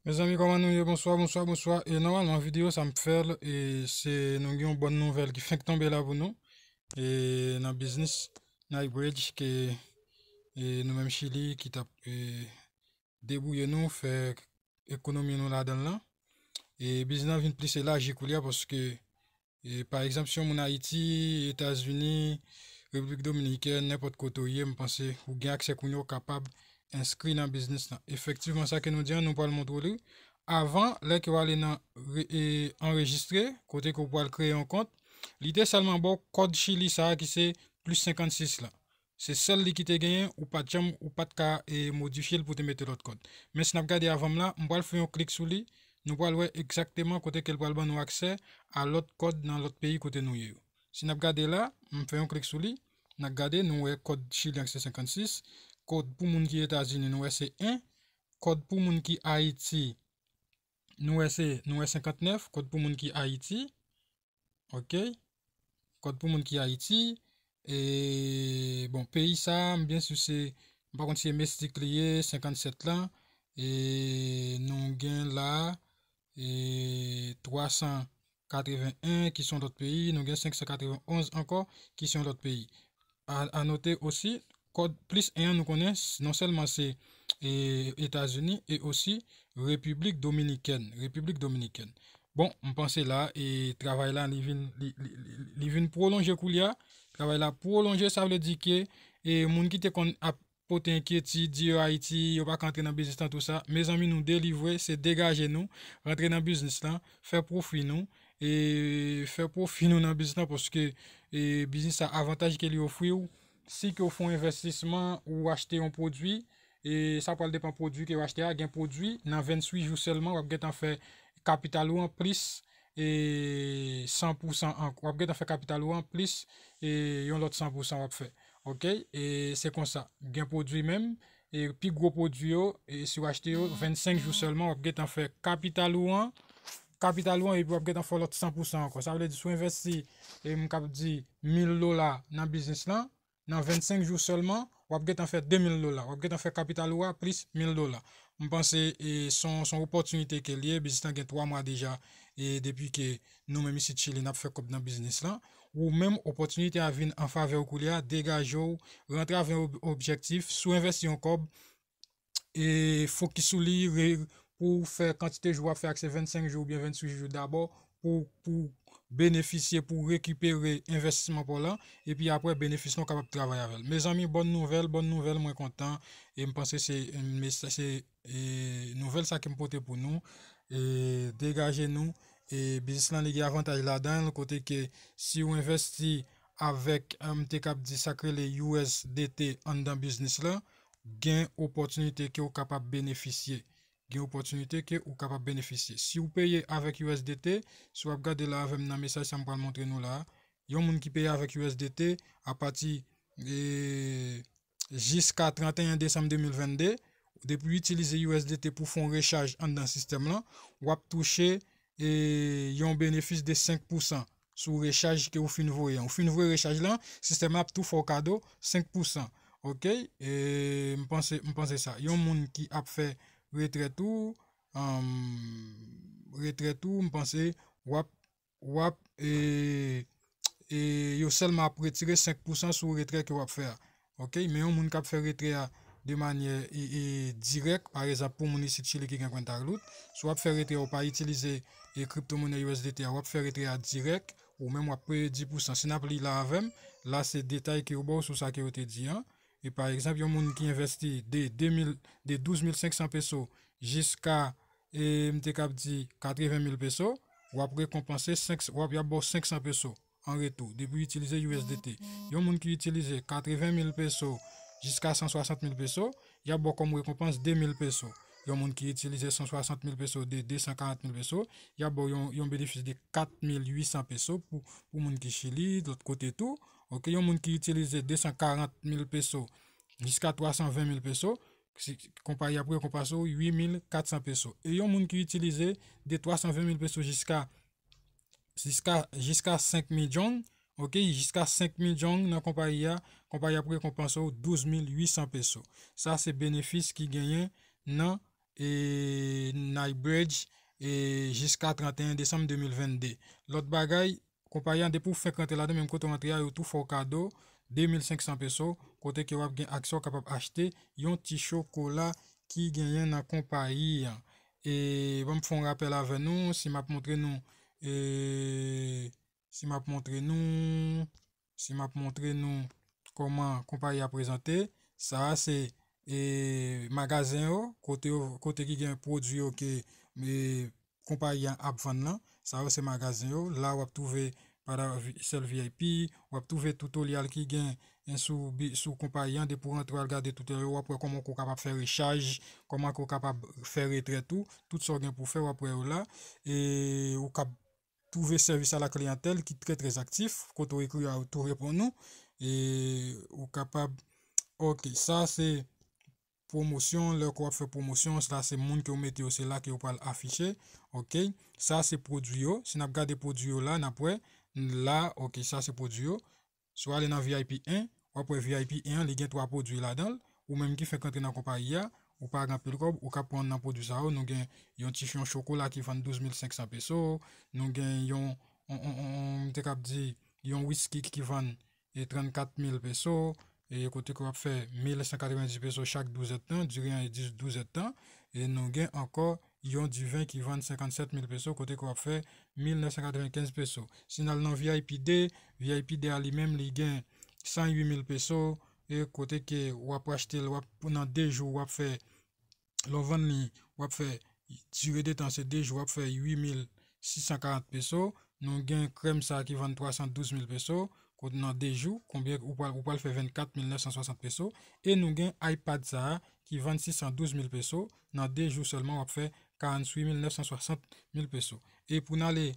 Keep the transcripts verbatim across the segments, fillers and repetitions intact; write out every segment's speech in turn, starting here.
Mezanmi, kòman nou ye? Bonswa, bonswa, bonswa. E nòmalman, videyo sa m fè l, e se nou gen yon bòn nouvèl ki fenk tonbe la pou nou. E nan biznis Nightbridge ke e nou menm Chili ki t ap e, debouye nou, fè ekonomi nou ladan l lan. E biznis lan vin plis elaji koulye a paske e, pa egzanp, si yon moun Ayiti, Etazini, Repiblik Dominikèn, nenpòt kote w ye, m panse ou gen aksè kounye a, w kapab enskri nan biznis lan. Efektivman, sa ke nou di an, nou pral montre w li. Avan, lè ke w ale nan re- e, anrejistre, kote ke w pral kreye yon kont, li te sèlman ba w kòd Chili sa a ki se plis senkannsis la. Se sèl li ki te genyen, ou pa t janm, ou pa t ka e, modifye l pou te mete lòt kòd. Men si n ap gade avan m la, m pral fè yon klik sou li, nou pral wè egzakteman kote ke l pral ban nou aksè a lòt kòd nan lòt peyi kote nou ye yo. Si n ap gade la, m fè yon klik sou li, n ap gade, nou wè kòd Chili an se senkannsis, kòd pou moun ki Etazini, nou wè se en, kòd pou moun ki Ayiti, nou wè se, nou wè senkantnèf, kòd pou moun ki Ayiti, ok, kòd pou moun ki Ayiti, e, bon, peyi sa, m byen si se, m pa konn si se Meksik li ye, senkannsèt lan, e nou gen la, e twa san katreven en ki se yon lòt peyi, nou gen senk san katreven onz ankò ki se yon lòt peyi. A, a note osi, kòd plis en an nou konnen s- non sèlman se e, Etazini e osi Repiblik Dominikèn. Repiblik Dominikèn. Bon, m panse la, e travay la, li vin, li, li, li, li vin pwolonje koulye a. Travay la pwolonje, sa vle di ke e, moun ki te konn ap pote enkyetid, di yo Ayiti, yo pa ka antre nan biznis lan, tou sa. Mezanmi, nou delivre, se degaje nou, rantre nan biznis lan, fè pwofi nou, e fè pwofi nou nan biznis lan, paske e, biznis sa, avantaj ke li ofri w, si ke w fè yon envestisman, ou achte yon pwodui, e sa pral depann pwodui ke w achte a, gen pwodui, nan venntuit jou sèlman, w ap gentan fè kapital ou an plis, e san pou san an, w ap gentan fè kapital ou an plis, e yon lòt san pou san w ap fè. Ok? E se konsa. Gen pwodui menm, e pi gwo pwodui yo, e si w achte yo, vennsenk jou sèlman, w ap gentan fè kapital ou an, kapital ou an, epi w ap gentan fè lòt san pou san ankò. Sa vle di, si w envesti, e m kab di, mil dola nan biznis lan, nan vennsenk jou sèlman, w ap gentan fè de mil dola. W ap gentan fè kapital ou a plis mil dola. M panse e, se yon, se yon opòtinite ke l ye. Biznis lan gen twa mwa deja, e depi ke nou menm isit Chili, n ap fè kòb nan biznis lan. Ou menm, opòtinite a vin an favè w koulye a, degaje w, rantre avè ob- objektif, si w envesti yon kòb, e fokis sou li, re- pou w fè kantite jou w ap fè ak se vennsenk jou oubyen venntuit jou dabò, pou, pou benefisye, pou rekipere envestisman pa w lan, epi apre benefis lan w kapab travay avè l. Mezanmi, bòn nouvèl, bòn nouvèl, mwen kontan, e m panse se, se e, nouvèl sa ke m pote pou nou, e degaje nou, e biznis lan li gen avantaj ladan l, kote ke si w envesti avèk, e, m te kab di sa k rele U S D T anndan biznis lan, gen opòtinite ke w kapab benefisye. Gen opòtinite ke ou kapab benefisye. Si w peye avèk U S D T, si w ap gade la avè m nan mesaj sa m pral montre nou la, yon moun ki peye avèk U S D T apati e, jiska trannteyen desanm de mil vennde, depi w itilize U S D T pou fè yon rechaj anndan sistèm lan, w ap touche e, yon benefis de senk pou san sou rechaj ke w fin voye an. Ou fin voye rechaj lan, sistèm lan ap tou fè w kado senk pou san. Ok? E, m panse, m panse sa. Yon moun ki ap fè retrèt ou, um, retrèt ou, m panse w ap, w ap, e, e, yo sèlman ap retire senk pou san sou retrè ke w ap fè a. Ok? Men yon moun k ap fè retrè a de manyè e, e, dirèk, pa egzanp, pou moun isit Chili ki gen Cuenta Cloud, si w ap fè retrè a, ou pa itilize e, kriptomonè U S D T a, w ap fè retrè a dirèk, ou menm w ap peye dis pou san. Si n ap li la avè m, la se detay ke yo ba w sou sa ke yo te di an. E pa egzanp, yon moun ki envesti de de mil, de douz mil senk san peso jiska, e, m te kab di katreven mil peso, w ap rekonpanse senk, w ap, y ap ba w senk san peso an retou, depi w itilize U S D T. Yon moun ki itilize katreven mil peso jiska san swasant mil peso, y ap ba w kòm rekonpans de mil peso. Yon moun ki itilize san swasant mil peso, de de san karant mil peso, y ap ba w yon, yon benefis de kat mil uit san peso pou, pou moun ki Chili, lòt kote tou. Ok, yon moun ki itilize de san karant mil peso jiska twa san ven mil peso, si, konpayi ap rekonpanse w uit mil kat san peso. E yon moun ki itilize de twa san ven mil peso jiska, jiska, jiska senk milyon, ok, jiska senk milyon nan konpayi a, konpayi ap rekonpanse w douz mil uit san peso. Sa se benefis ki genyen nan e, Knightsbridge, e, jiska trannteyen desanm de mil vennde. Lòt bagay, konpayi a, depi w fenk rantre ladan, menm kote w rantre a, yo tou fè w kado de mil senk san peso, kote ke w ap gen aksè w kapab achte yon ti chokola ki genyen nan konpayi an. E ban m fè yon rapèl avè nou, si m ap montre nou, e, si m ap montre nou, si m ap montre nou kòman konpayi a prezante, sa a se, e, magazen yo, kote yo, kote ki gen pwodui yo ke, e, konpayi a ap vann lan. Sa yo se magazen yo. La w ap twouve pa sèl V I P, w ap twouve tutorial ki gen sou, sou konpayi an. Depi w rantre w al gade tutorial yo, w ap wè kòman ke w kapab fè rechaj, kòman ke w kapab fè retrèt ou, tout sa w gen pou fè, w ap wè yo la. E ou kab twouve sèvis a la kliyantèl ki trè, trè aktif. Kote w ekri a, yo tou reponn ou. E ou kapab, ok, sa se pwomosyon, lè ke w ap fè pwomosyon, sa se moun ke w mete yo, se la ke yo pral afiche. Ok, sa se pwodui yo. Si n ap gade pwodui yo la, n ap wè la, ok, sa se pwodui yo. Si w ale nan V I P en, w ap wè V I P en an, li gen twa pwodui ladan l. Ou menm ki fenk rantre nan konpayi a, ou pa gen anpil kòb, ou ka pran nan pwodui sa yo. Nou gen yon ti, yon chokola ki vann douz mil senk san peso, nou gen yon, on, on, on, on, m te kab di, yon wiski ki vann e trannkat mil peso, e kote ke w ap fè mil san katrevenndis peso chak douz èdtan, dire an e dis, douz èdtan, e nou gen ankò yon diven ki vann senkannsèt mil peso, kote ke w ap fè mil nèf san katrevenkenz peso. Si n al nan V I P de, V I P de a li menm, li gen san uit mil peso, e kote ke w ap achte l, w ap, nan de jou, w ap fè lè w vann li, w ap fè, dire de tan se de jou, w ap fè uit mil sis san karant peso. Nou gen krèm sa a ki vann twa san douz mil peso, kote nan de jou, konbyen ou pral, ou pral fè vennkat mil nèf san swasant peso. E nou gen iPad sa a ki vann sis san douz mil peso, nan de jou sèlman w ap fè karanntuit mil nèf san swasant mil peso. E pou n ale,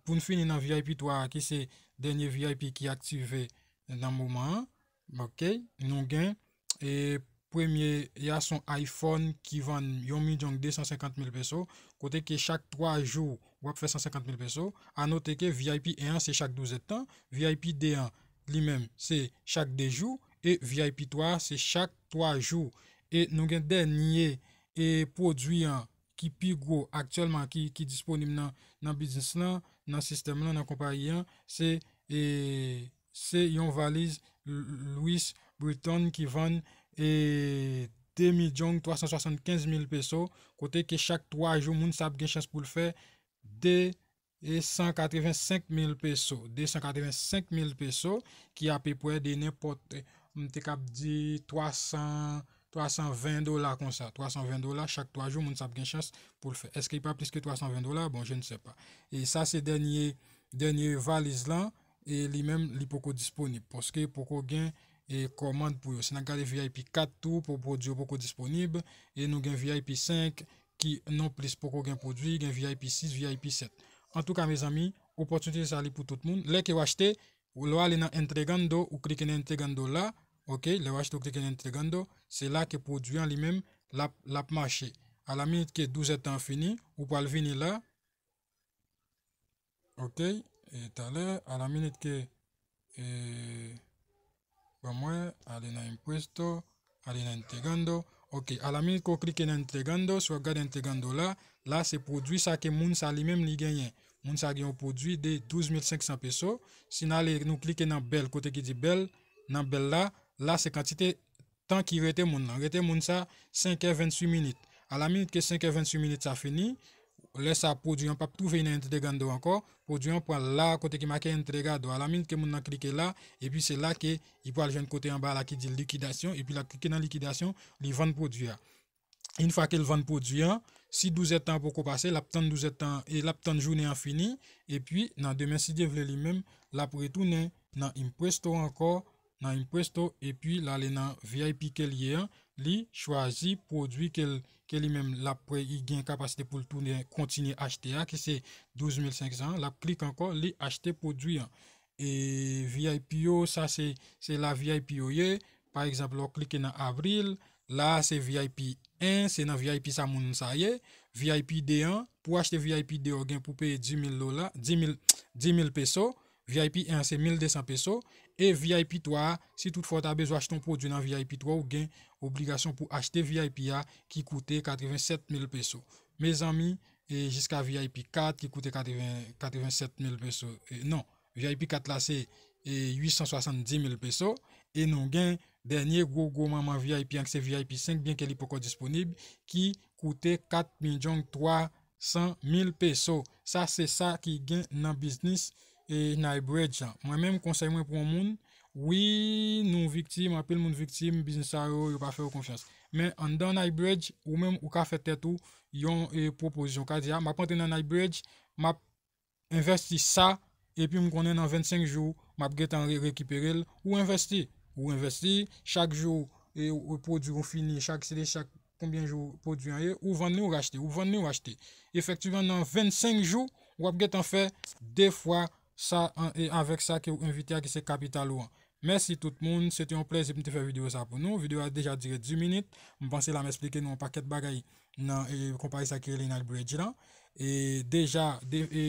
pou n fini nan V I P twa a, ki se dènye V I P ki aktive nan moman an, ok, nou gen, e, premye a se yon iPhone ki vann yon milyon de san senkant mil peso, kote ke chak twa jou, w ap fè san senkant mil peso. A note ke V I P en an se chak douz èdtan, V I P de an li menm se chak de jou, e V I P twa a se chak twa jou. E nou gen dènye, e, pwodui an ki pi gwo aktyèlman, ki, ki disponib nan, nan biznis lan, nan sistèm lan, nan konpayi an, se, e, se yon valiz L-, Louis Vuitton ki vann, e, de milyon twa san swasannkenz mil peso, kote ke chak twa jou, moun sa ap gen chans pou l fè de e san katrevensenk mil peso, de san katrevensenk mil peso, ki apeprè de nenpòt, m te kab di twa san, twa san ven dola konsa, twa san ven dola chak twa jou, moun sa ap gen chans pou l fè. Èske li pa plis ke twa san ven dola? Bon, je ne sais pas. E sa se dènye, dènye valiz lan, e li menm, li poko disponib, paske poko gen, e kòmand pou yo. Si n ap gade V I P kat tou, pou pwodui yo poko disponib, e nou gen V I P senk, ki non plis poko gen pwodui, gen V I P sis, V I P sèt. Antouka, mezanmi, opòtinite sa li pou tout moun. Lè ke w achte, ou, lè w ale nan Entregando, ou klike nan Entregando la, ok, lè w achte, ou klike nan Entregando, se la ke pwodui an li menm, l ap, l ap mache. A la minit ke douz èdtan an fini, ou pral vini la, ok, e talè, a la minit ke, e, ban mwen, ale nan Impuesto, ale nan Entregando. Ok, a la minit ke w klike nan Entregando, si w ap gade Entregando la, la se pwodui sa ke moun sa li menm li genyen. Moun sa gen yon pwodui de douz mil senk san peso. Si n ale, nou klike nan bèl, kote ki di bèl, nan bèl la, la se kantite tan ki rete moun nan. Rete moun sa senk è venntuit minit. A la minit ke senk è venntuit minit sa fini, lè sa pwodui an p ap twouve nan Entregando ankò, pwodui an pral la kote ki make Entregado. A la minit ke moun nan klike la, epi se la ke li pral jwenn kote anba la ki di likidasyon, epi l ap klike nan likidasyon, li vann pwodui a. Yon fwa ke l vann pwodui an, si douz èdtan an poko pase, l ap tann douz èdtan e l ap tann jounen an fini, epi nan demen, si Dye vle, li menm, l ap retounen nan Impuesto ankò, nan Impuesto, epi l ale nan V I P ke l ye an, li chwazi pwodui ke l, ke li menm l ap, li gen kapasite pou l tounen kontinye achte a, ki se douz mil senk san an, l ap klik ankò, li achte pwodui an. E V I P yo, sa se, se la V I P yo ye. Pa egzanp, lè w klike nan avril, la a se V I P en, se nan V I P sa moun sa ye. V I P de an, pou w achte V I P de, w gen pou peye dis mil dola, dis mil, dis mil peso. V I P en an se mil de san peso. E V I P twa a, si toutfwa w ta bezwen achte yon pwodui nan V I P twa, ou gen obligasyon pou achte V I P a ki koute katrevennsèt mil peso. Mezanmi, e jiska V I P kat ki koute katreven, katrevennsèt mil peso. E non, V I P kat la se e, uitsanswasanndimil peso. E nou gen dènye gwo gwo manman V I P an ki se V I P senk, byenke li poko disponib, ki koute kat milyon twa san mil peso. Sa se sa ki gen nan biznis e, Nightbridge an. Mwen menm, konsèy mwen pou yon moun, wi, nou viktim, anpil moun viktim, biznis sa yo, yo pa fè yo konfyans. Men anndan Nightbridge, ou menm, ou ka fè tèt ou yon e, pwopozisyon. Ou ka di, a, m ap antre nan Nightbridge, m ap envèsti sa, epi m konnen nan vennsenk jou, m ap gentan re-, rekipere l. Ou envèsti, ou envèsti, chak jou, e, ou pwodui ou fini, chak, se de chak konbyen jou pwodui an ye, ou vann li, ou rachte, ou vann li, ou achte. Efektivman, nan vennsenk jou, w ap gentan fè de fwa sa an, e avèk sa ke w envesti a, ki se kapital ou an. Mèsi tout moun, se te yon plèzi pou m te fè videyo sa pou nou. Videyo a deja dire dis minit. M panse la m eksplike nou yon pakèt bagay nan e, konpayi sa ki rele Nightbridge lan. E deja, de, e,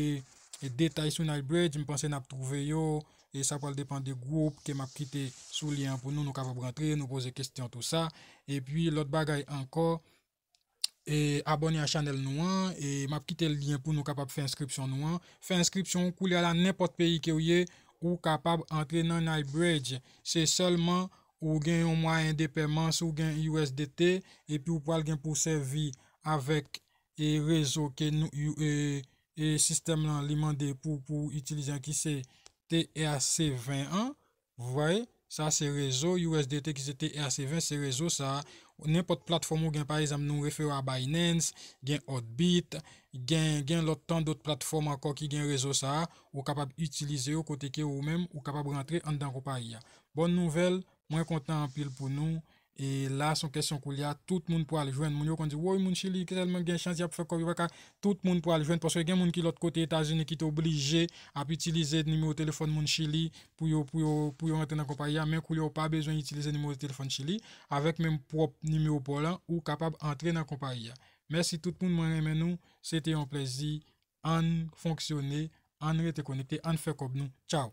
e detay sou Nightbridge, m panse n ap twouve yo. E sa pral depann de gwoup ke m ap kite sou lyen an pou nou, nou kapab rantre, nou poze kesyon, tou sa. Epi, lòt bagay ankò, e abòne a chanèl nou an, e m ap kite lyen pou nou kapab fè enskripsyon nou an. Fè enskripsyon ou koulye a la, nenpòt peyi ke w ye, ou kapab antre nan Nightbridge. Se sèlman ou gen yon mwayen de pèman, si w gen U S D T, epi ou pral gen pou sèvi avèk e rezo ke nou, e, e sistèm lan li mande pou, pou itilize an ki se T R C ven an. Vous voyez? Sa se rezo U S D T ki se T R C ven, se rezo sa a. Nenpòt platfòm ou gen, pa egzanp, nou refere a Binance, gen Oddbit, gen, gen lòt tan dòt platfòm ankò ki gen rezo sa a, ou kapab itilize yo kote ke ou menm, ou kapab rantre anndan konpayi a. Bòn nouvèl, mwen kontan anpil pou nou. E la, se yon kesyon koulye a, tout moun pral jwenn. Moun yo konn di, woy, moun Chili, tèlman gen chans, y ap fè kòb, yo pa ka. Tout moun pral jwenn, paske gen moun ki lòt kote Etazini ki te oblije ap itilize nimewo telefòn moun Chili pou yo, pou yo, pou yo rantre nan konpayi a, men koulye a, ou pa bezwen itilize nimewo telefòn Chili, avèk menm pwòp nimewo pa w lan, ou kapab antre nan konpayi a. Mèsi tout moun, mwen renmen nou, se te yon plèzi, ann fonksyone, ann rete konekte, ann fè kòb nou. Tchaw!